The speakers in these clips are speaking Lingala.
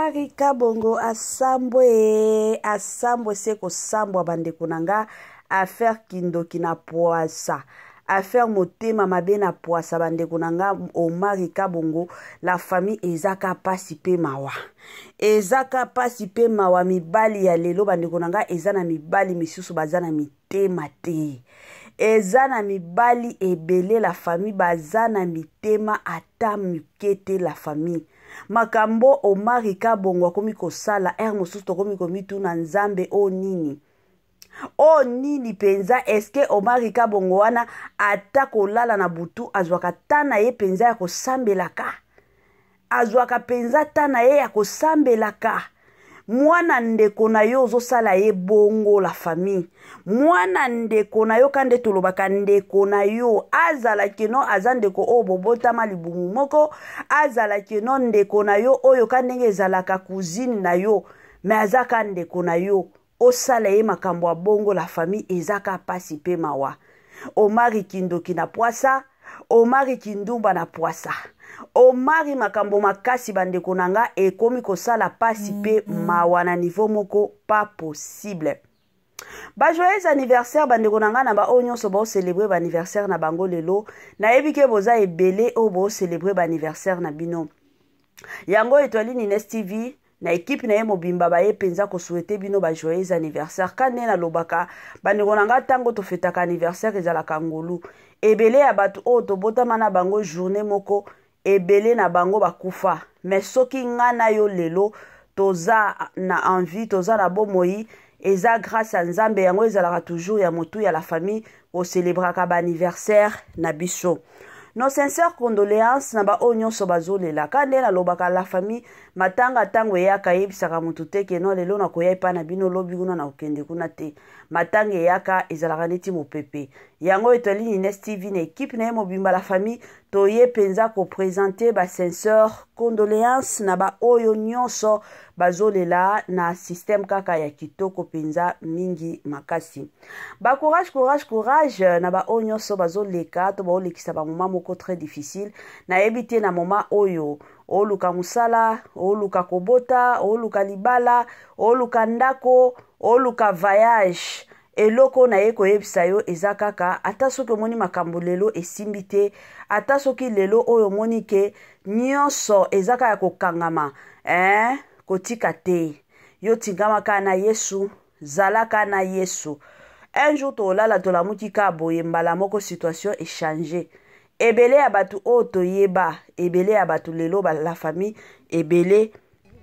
Omari Kabongo asambwe asambwe se kosambwa bandeko na nga affaire kindoki na poasa affaire motema mabe na poasa bandeko na nga Omari Kabongo la famille eza ka pasi pe mawa eza ka pasi pe mawa mibali ya lelo bandeko na nga eza na mibali misusu baza na mitema te eza na mibali ebele la famille baza na mitema ata mike te la famille makambo omari kabongo akomi kosala heure mosusu tokomi komituna nzambe o nini o nini mpenza eske omari kabongo wana ata kolala na butu azwaka ta na ye mpenza ya kosambelaka azwaka mpenza ta na ye ya kosambelaka mwana ndeko na yo ozosala ye bongo la famille mwana ndeko na yo ka nde tolobaka ndeko na yo azala keno aza ndeko oyo bobotama libumu moko azala keno ndeko na yo oyo ka ndenge ezalaka cousine na yo me aza ka ndeko na yo osala ye makambo ya bongo la famille eza ka pasi pe mawa omari kindoki na pwasa omari kindumba na pwasa omari makambo makasi bandeko na nga ekomi kosala pasi pe mawa na niveau moko pas possible ba joyeux anniversaire bandeko na ngai na baoyo nyonso baocelebre baanniversaire na bango lelo nayebi ke boza ebele oyo boocelebre baanniversaire na bino yango etoile nines tv na ekipe na ye mobimba baye mpenza kosuete bino ba joyeux anniversaire ka nde nalobaka bandeko na ngai ntango tofetaka anniversaire ezalaka ngolu ebele ya bato oyo tobotama na bango journée moko ebele na bango bakufa me soki nga na yo lelo toza na envie toza na bomoi eza grâce ya nzambe yango ezalaka toujours ya motu ya la famille kocelebraka baanniversaire na biso nos sincères condoléances na baoyo nyonso bazolela ka nde nalobaka la famille matanga ntango eyaka eyebisaka motu te ke no lelo nakoya epai na bino lobi kuna nakokende kuna te matanga eyaka ezalaka neti mopepe yango etali nines tv na ekipe na ye mobimba la famille toye mpenza kopresente basincere condoléance na baoyo nyonso bazolela na systeme kaka ya kitoko mpenza mingi makasi ba courage courage courage na baoyo nyonso bazoleka to baolekisa bamoma moko très difficile nayebi te na moma oyo oluka mosala oluka kobota oluka libala oluka ndako oluka voyage eloko na ye koyebisa yo eza kaka ata soki omoni makambo lelo esimbi te ata soki lelo oyo omoni ke nyonso eza kaka ya kokangama eh, kotika te yo tingama kaka na yesu zala kaka na yesu un jour tolala tolamuki kaka boye mbala moko situation echange ebele ya bato oyo toyeba ebele ya bato lelo la famille ebele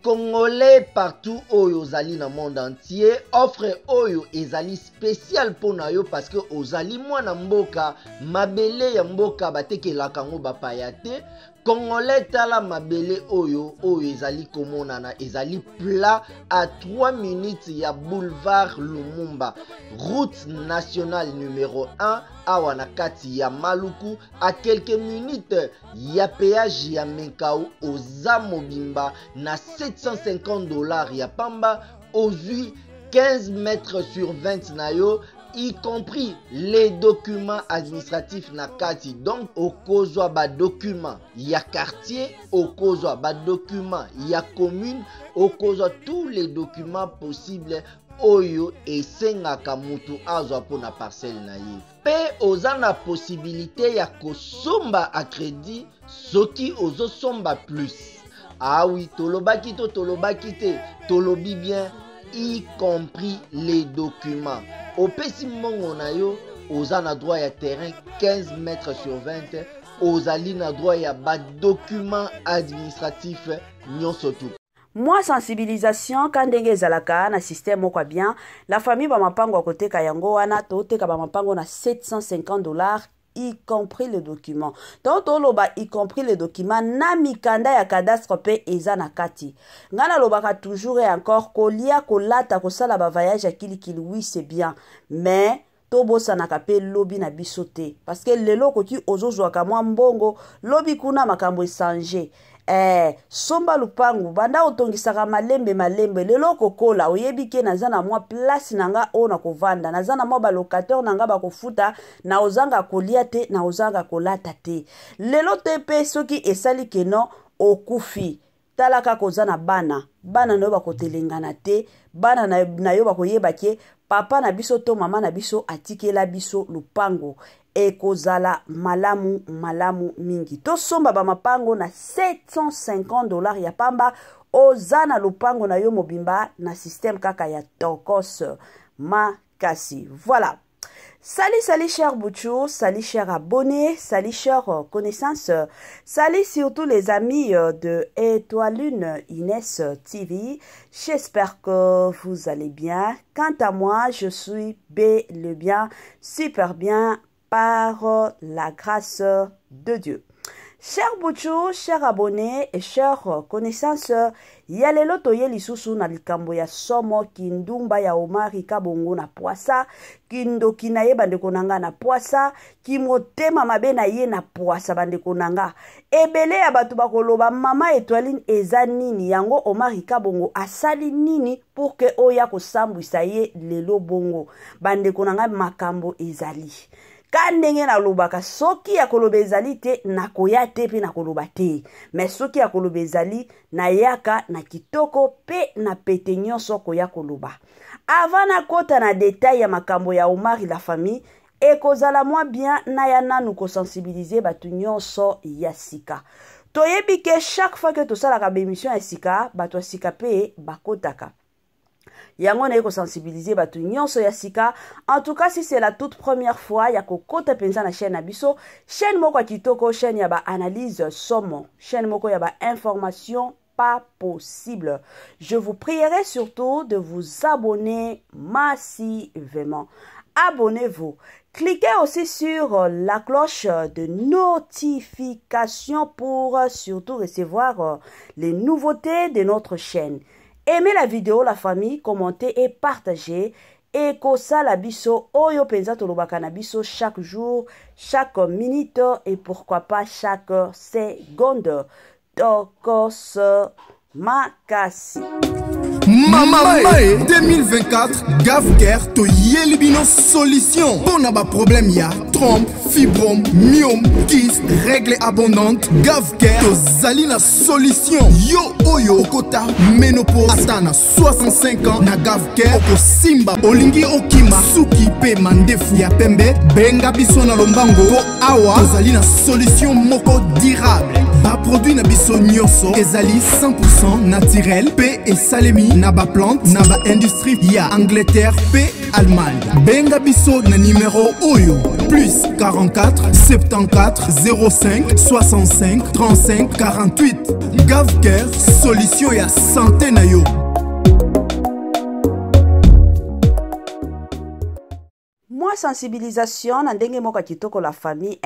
Congolais partout oyo ozali na monde entier, offre oyo ezali spécial mpo na yo parce que ozali mwana mboka, mabele ya mboka batekelaka yango bapaya te. Congolais tala mabele oyo oyo ezali komonana ezali plat à 3 minutes ya boulevard Lumumba, route nationale numéro 1 awa na kati ya Maluku à quelques minutes ya péage ya Menkao oza mobimba na 750 dollars ya pamba ozwi 15 mètres sur 20 na yo y compris les documents administratifs na kati donc okozwa ba documents ya quartier okozwa ba documents ya commune okozwa tous les documents possibles oyo esengaka mutu azwa mpo na parcelle na ye Pe oza na possibilite ya kosomba à credit soki ozo somba plus. Ah oui, tolobaki to tolobaki te, tolobi bien y compris les documents. Opesi mbongo na yo, oza na droit ya terrain 15 mètres sur 20, ozali na droit ya ba documents administratifs nyonso tout. Mwa sensibilisation ka ndenge ezalaka na système moko ya bien la famille ba mapango ya koteka yango wana toteka ba mapango na 750 dollars y compris le document donc toloba y compris le document na mikanda ya cadastre mpe eza na kati ngai nalobaka toujours et encore kolia kolata kosala ba voyage ya kilikili oui c'est bien mais tobosanaka mpe lobi na biso te parce que lelo okoki ozozwaka mwa mbongo lobi kuna makambo esange eh, somba lupangu banda otongisaka malembe malembe lelo okokola oyebi ke naza na mwa place na nga oyo nakovanda naza na mwa balocataire na nga bakofuta na ozanga kolia te na ozanga kolata te lelo te mpe soki esali keno okufi. Tala kaka oza na bana, bana na yo bakotelengana te, bana na yo bakoyeba ke papa na biso to mama na biso atikela biso lupango. Ekozala malamu malamu mingi. Tosomba ba mapango na 750 dollars ya pamba, oza na lupango na yo mobimba na système kaka ya tokos makasi. Voilà. Salut, salut cher Bouchou, salut cher abonné, salut cher connaissance, salut surtout les amis de Étoilune Inès TV. J'espère que vous allez bien. Quant à moi, je suis bel et bien, super bien par la grâce de Dieu. Cher Bouchou, cher abonné et cher connaissance, ya lelo toye lisusu na likambo ya somo kindumba ya Omari Kabongo na pwasa, kindoki na ye bandeko na nga na pwasa, kimotema mabe na ye na pwasa bandeko na nga. Ebele ya bato bakoloba mama Etoiline eza nini yango Omari Kabongo asali nini pour que oya kosambwisa ye lelo bongo. Bandeko na nga makambo ezali. Ka ndenge nalobaka soki ya koloba ezali te nakoya te pe nakoloba te, mais soki ya koloba ezali nayaka na kitoko pe na pete nyonso koya koloba. Avant nakota na detail ya makambo ya Omari la famille, ekozala mwa bien naya nanu kosensibiliser bato nyonso ya sika. Toyebi ke chaque fois que tosalaka ba émission ya sika, bato ya sika pe bakotaka. Yango naye kosensibiliser bato nyonso ya sika. En tout cas, si c'est la toute première fois ya kokota mpenza na chaîne na biso, chaîne moko ya kitoko, chaîne ya ba analyse somo, chaîne moko ya ba information pas possible. Je vous prierai surtout de vous abonner massivement. Abonnez-vous. Cliquez aussi sur la cloche de notification pour surtout recevoir les nouveautés de notre chaîne. Aimez la vidéo, la famille, commentez et partagez. Ekosala biso oyo penza tolobaka na biso chaque jour, chaque minute et pourquoi pas chaque seconde. Tokos makasi. Mama Mae 2024 Gavcare toyeli bino solution mpona ba problème ya trompe, fibrome, myome, kyste, règle abondante. Gavcare tozali na solution. Yo oyo okota ménopause ata na 65 ans na Gavcare okosimba. Olingi okima suki pe mandefu ya pembe, benga biso na lombango po awa tozali na solution moko durable. Ba produit na biso nyonso ezali 100% naturel pe esalemi na ba plante na ba industrie ya Angleterre pe Allemagne. Benga biso na numéro oyo plus 44 74 05 65 35 48. Gavcare, solution ya santé na yo. Moi sensibilisation na ndenge moko ya kitoko la famille,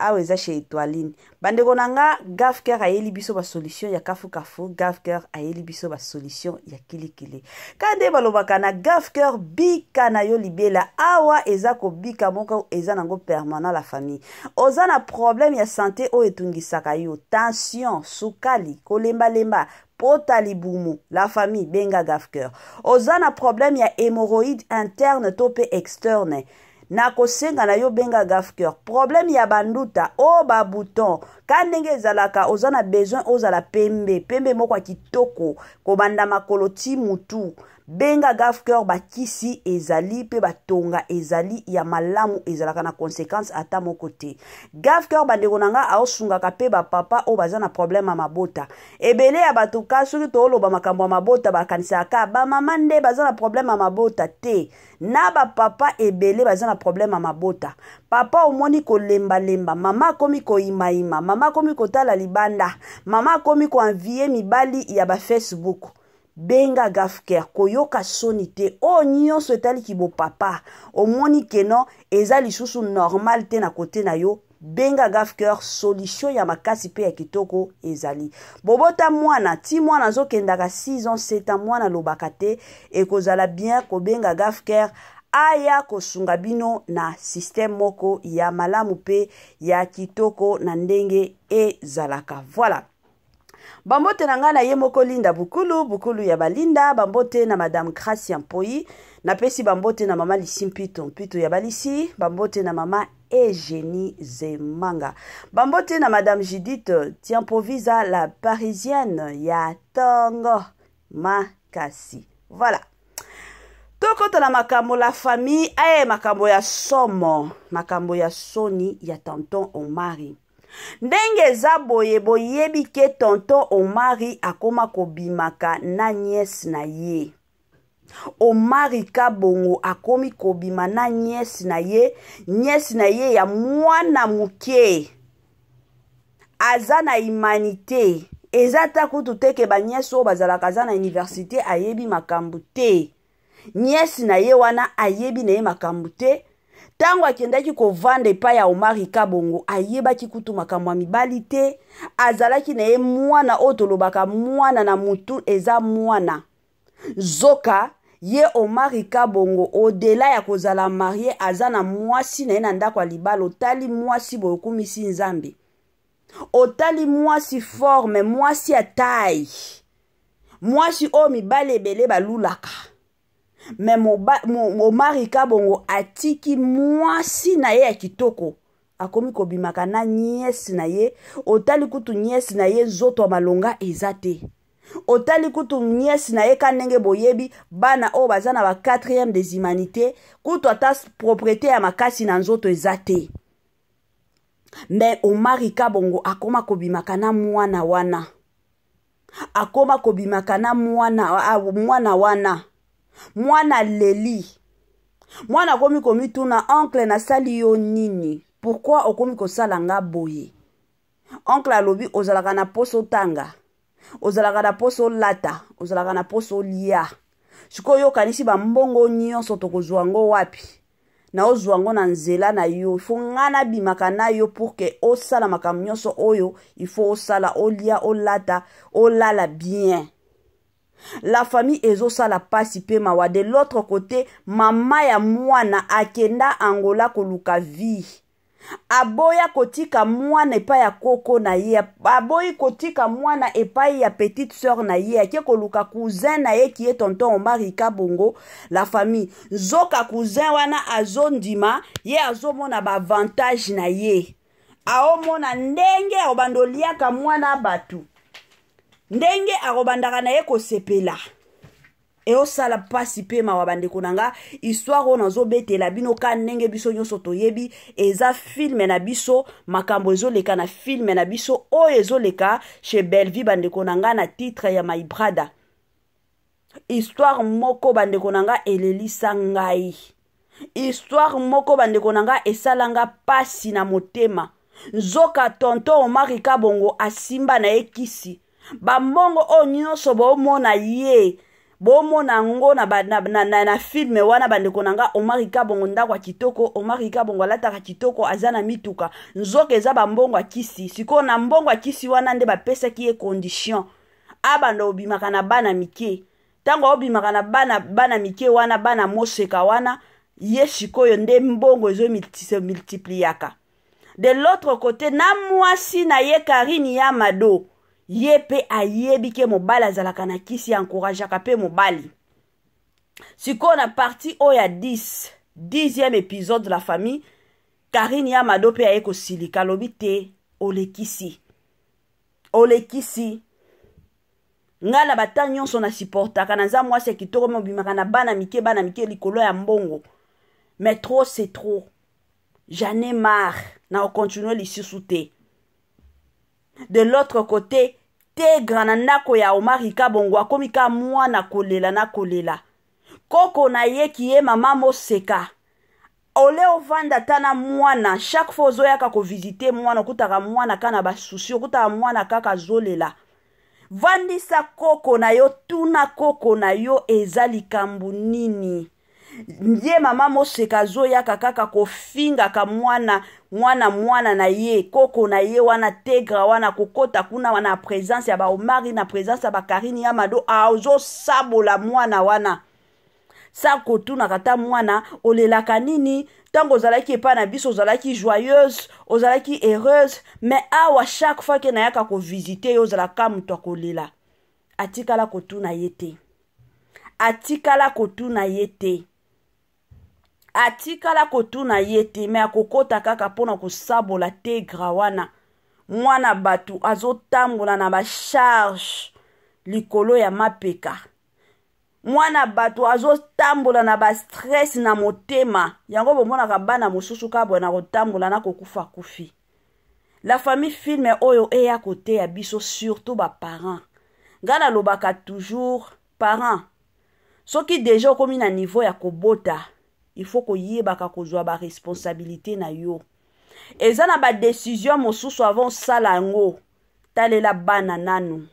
awa eza chez Etoiline. Bandeko na nga, Gavcare ayeli biso ba solution ya kafu kafu, Gavcare ayeli biso ba solution ya kilikili. Ka nde balobaka na Gavcare bika na yo libela, awa eza kobika moko eza nango permanent la famille. Oza na problème ya santé oyo etungisaka yo, tension, sukali, kolembalemba, pota libumu, la famille benga Gavcare. Oza na problème ya hémorroïde interne to pe externe, na kosenga na yo benga Gavcare. Problème ya banduta o ba bouton, ka ndenge ezalaka oza na besoin ozala pembe, pembe moko ya kitoko, kobanda makolo ti mutu, benga Gavcare. Bakisi ezali pe batonga ezali ya malamu, ezalaka na conséquence ata moko te. Gavcare bandeko na nga aosungaka pe ba papa oyo baza na problème ya mabota. Ebele ya bato ka soki tooloba makambo ya mabota bakanisaka ba mama nde baza na problème ya mabota te. Na ba papa ebele baza na problème ya mabota. Papa omoni kolembalemba, mama akomi koyimayima, mama akomi kotala libanda, mama akomi koenvier mibali ya ba Facebook. Benga Gavcare, koyoka soni te. Oyo nyonso etali kibo papa, omoni ke non eza lisusu normal te na kote na yo. Benga Gavcare, solution ya makasi pe ya kitoko ezali. Bobota mwana, ti mwana azokendaka 6 ans, 7 ans, mwana alobaka te, ekozala bien kobenga Gavcare aya kosunga bino na système moko ya malamu pe ya kitoko na ndenge ezalaka. Voilà. Bambote na ngai na ye moko Linda Bukulu, Bukulu ya Balinda, bambote na Madame Gracia Mpoyi, napesi bambote na Mama Lisi Mpito, Mpito ya Balisi, bambote na Mama Eugénie Zemanga. Bambote na Madame Judith Tiempovisa la parisienne ya tongo makasi. Voilà. Tokota na makambo la famille, eh makambo ya somo, makambo ya soni ya tonton Omari. Ndenge eza boye boyebi ke tonton Omari akoma kobimaka na nièce na ye. Omari Kabongo akomi kobima na nièce na ye, nièce na ye ya mwana moke. Aza na humanité. Eza ta kutu te ke ba nièce oyo bazalaka aza na université ayebi makambo te. Nièce na ye wana ayebi na ye makambo te. Ntango akendaki kovanda epai ya Omari Kabongo, ayebaki kutu makambo ya mibali te. Azalaki na ye mwana oyo tolobaka mwana na mutu eza mwana. Zoka ye Omari Kabongo au-delà ya kozala marie aza na mwasi na ye na ndako ya libala. Otali mwasi boye okumisi Nzambe. Otali mwasi forme, mwasi ya taille, mwasi oyo mibali ebele balulaka. Me Omari Kabongo atiki mwasi na ye ya kitoko, akomi kobimaka na nièce na ye. Otali kutu nièce na ye nzoto ya malonga eza te. Otali kutu nièce na ye ka ndenge boyebi bana oyo baza na ba 4e des humanités, kutu ata propriété ya makasi na nzoto eza te. Me Omari Kabongo akoma kobimaka na mwana wana. Akoma kobimaka na mwana wana. Mwana leli. Mwana akomi komituna, oncle nasali yo nini? Pourquoi okomi kosala nga boye? Oncle alobi ozalaka na poso tanga, ozalaka na poso lata, ozalaka na poso lia. Sikoyo yokanisi ba mbongo nyonso tokozwa ngo wapi? Na ozwa ngo na nzela na yo. Il faut nga nabimaka na yo pour que osala makambo nyonso oyo il faut osala, olia, olata, olala bien. La famille ezosala pasi pe mawa. De l'autre côté, mama ya mwana akenda Angola koluka vie. Aboya kotika mwana epai ya koko na ye, aboyi kotika mwana epai ya petite sœur na ye, ake koluka cousin na ye qui est tonton Omari Kabongo, la famille. Nzoka cousin wana azondima, ye azomona ba avantage na ye. Aomona ndenge akobanda oliaka mwana batu, ndenge akobandaka na ye kosepela. Eosala pasi pe mawa bandeko na nga. Histoire oyo nazobetela bino ka ndenge biso nyonso toyebi, eza filme na biso, makambo ezoleka na filme na biso oyo ezoleka chez Bellevue bandeko na nga na titre ya My Brother. Histoire moko bandeko na nga elelisa ngai. Histoire moko bandeko na nga esala nga pasi na motema. Nzoka tonton Omari Kabongo asimba na ye kisi. Ba mbongo oyo nyonso bomona ye, bomona ngo na filme wana bandeko na nga, Omari Kabongo ndako ya kitoko, Omari Kabongo alataka kitoko, aza na mituka. Nzoka eza ba mbongo ya kisi. Sikoyo na mbongo ya kisi wana nde bapesaki ye condition abanda obimaka na bana mike. Tango obimaka na bana mike wana, bana moseka wana, ye sikoyo nde mbongo ezo se multipliaka. De l'autre côté, na mwasi na ye Karine Yamado, ye pe ayebi ke mobali azalaka na kisi, encourageaka pe mobali. Sikoyo na partie oyo ya 10, 10e épisode de la famille, Karine Yamado pe aye kosilika, alobi te olekisi. Olekisi. Nga na ba temps nyonso na supportaka, naza mwasi ya kitoko, mais obimaka na bana mike, bana mike likolo ya mbongo. Mais trop c'est trop. J'en ai marre. Na continuer lisusu te. De l'autre côté, Tegra na ndako ya Omari Kabongo akomi ka mwana kolela na kolela. Koko na ye ki ye mama moseka. Ole ovanda ta na mwana, chaque fois ozoyaka ko visiter mwana, okutaka mwana ka na ba souci, okutaka mwana kaka azolela. Vandisa koko na yo, tuna koko na yo eza likambo nini. Ye mama moseka azoyaka kaka kofingaka mwana, mwana, mwana na ye, koko na ye wana Tegra wana kokota kuna wana présence ya ba Omari, na présence ya ba Karine Yamado, azosabola mwana wana. Sa kotunaka ta mwana olelaka nini ntango ozalaki epai na biso, ozalaki joyeuse, ozalaki heureuse, mais awa chaque fois ke nayaka kovisite yo ozalaka moto akolela. Atikala kotuna ye te. Atikala kotuna ye te. Atikala kotuna ye te, me akokota kaka mpo na kosabola Tegra wana. Mwana bato azotambola na bacharge likolo ya mapeka. Mwana bato azotambola na bastress na motema. Yango bomonaka bana mosusu kaka boye na kotambola na kokufa kufi. La famille, film oyo eya koteya biso, surtout baparent. Ngai nalobaka toujours, parent, soki deja okomi na niveau ya kobota, il faut koyebaka kozwa baresponsabilité na yo. Eza na badecision mosusu avant osala yango, talela bana nanu,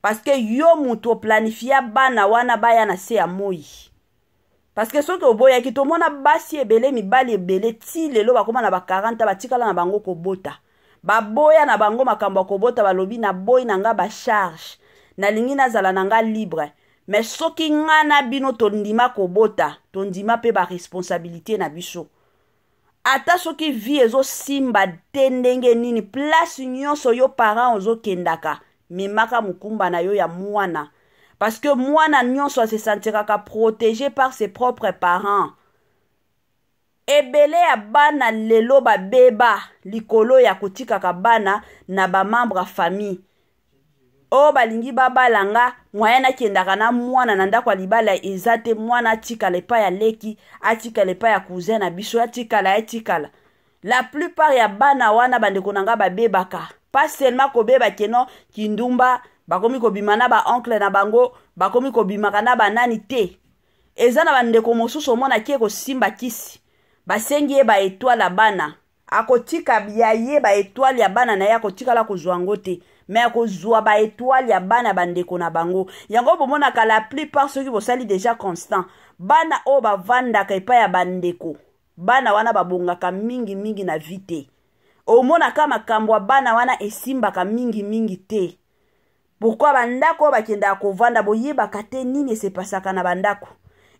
parce que yo moto oplanifia bana wana baya na se ya moi. Parce que soki oboyaki, tomona basi ebele, mibali ebele, ti lelo bakóma na ba 40, batikala na bango kobota, baboya na bango makambo ya kobota. Balobi: "Naboyi na nga bacharge, nalingi nazala na nga libre." Mais soki nga na bino tondima kobota, tondima mpe baresponsabilité na biso. Ata soki vie ezosimba te ndenge nini, place nyonso yo parent ozokendaka, memaka mokumba na yo ya mwana, parce que mwana nyonso asesentiraka protégé par ses propres parents. Ebele ya bana lelo babeba likolo ya kotikaka bana na bamembre ya famille oyo balingi babala. Nga moyen nakendaka na mwana na ndako ya libala eza te. Mwana atikala epai ya leki, atikala epai ya cousin na biso, atikala, atikala. La plupart ya bana wana, bandeko na nga, babebaka. Pas seulement kobeba keno kindumba, bakomi kobima na baoncle na bango, bakomi kobimaka na banani te. Eza na bandeko mosusu, omonaki ye kosimba kisi, basengi ye baetoile ya bana, akotika ya ye baetoile ya bana na ye, akotikala kozwa yango te, me akozwa baetoile ya bana bandeko na bango. Yango bomonaka la plupart, soki bosali déjà constat, bana oyo bavandaka epai ya bandeko, bana wana babongaka mingimingi na vie te. Omonaka makambo ya bana wana esimbaka mingimingi te. Pourquoi? Bandako oyo bakendaka kovanda, boyebaka te nini esepasaka na bandako.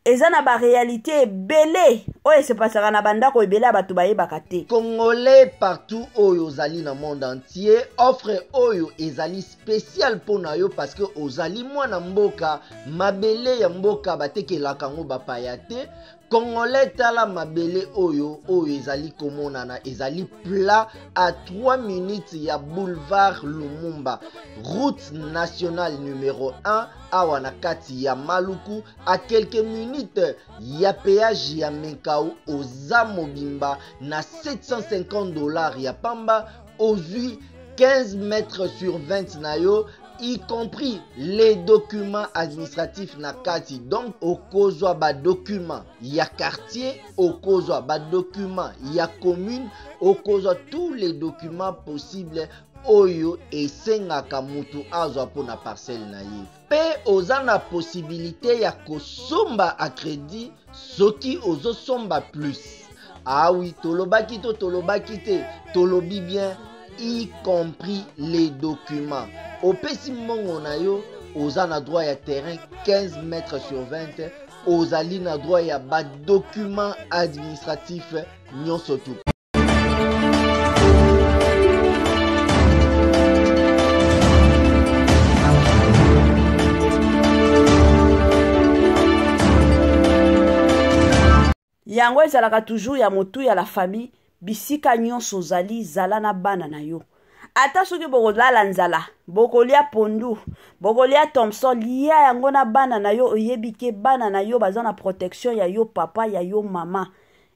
Eza na baréalité ebele oyo esepasaka na bandako ebele ya bato, bayebaka te. Congolais partout oyo ozali na monde entier, offre oyo ezali spécial mpo na yo, parce que ozali mwana mboka. Mabele ya mboka batekelaka yango bapaya te. Congolais, tala mabele oyo, oyo ezali komonana, ezali plat à 3 minutes ya boulevard Lumumba, route nationale numéro 1, awa na kati ya Maluku, à quelques minutes ya péage ya Menkao. Oza mobimba na 750 $ ya pamba, ozwi 15 mètres sur 20 na yo, y compris les documents administratifs na kati. Donc okozwa badocument ya quartier, okozwa badocument ya commune, okozwa tous les documents possibles oyo esengaka mutu azwa mpona parcelle na ye. Mpe oza na possibilité ya kosomba à crédit soki ozosomba plus. Awi, tolobaki to tolobaki te? Tolobi bien, y compris les documents. Opesi mbongo na yo, oza na droit ya terrain 15 mètres sur 20, ozali na droit ya badocument administratif nyonso tu. Yango ezalaka toujours ya motu ya la famille. Bisika nyonso ozali, zala na bana na yo. Ata soki bokolala nzala, bokolia pondu, bokolia thomson, lia yango na bana na yo. Oyebi ke bana na yo baza na protection ya yo papa, ya yo mama,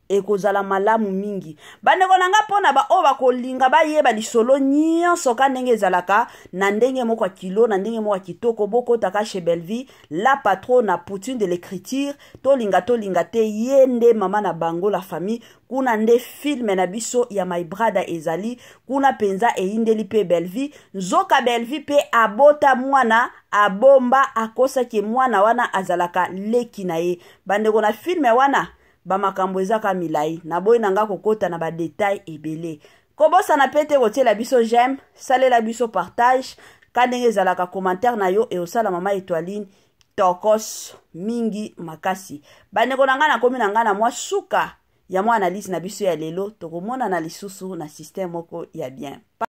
ekozala malamu mingi. Bandeko na nga, mpo na baoyo bakolinga bayeba lisolo nyonso ka ndenge ezalaka na ndenge moko ya kilo, na ndenge moko ya kitoko, bokotaka chez Bellevie la patron na Poutine de l'écriture. Tolinga tolinga te, ye nde mama na bango, la famille. Kuna nde film na biso ya My Brother ezali kuna mpenza, eyindeli mpe Bellevie. Nzoka Bellevie mpe abota mwana, abomba, akosaki mwana wana azalaka leki na ye. Bandeko, na film wana bamakambo ezaka milai, naboyi na nga kokɔta na badetail ebele. Kobosana mpe te kotiela biso j'aime, salela biso partage ka ndenge ezalaka. Commentaire na yo eosala mama Etoiline tokos mingi makasi. Bandeko na ngai, nakomi na ngai na mwa suka ya mwa analyse na biso ya lelo. Tokomonana lisusu na système moko ya bien.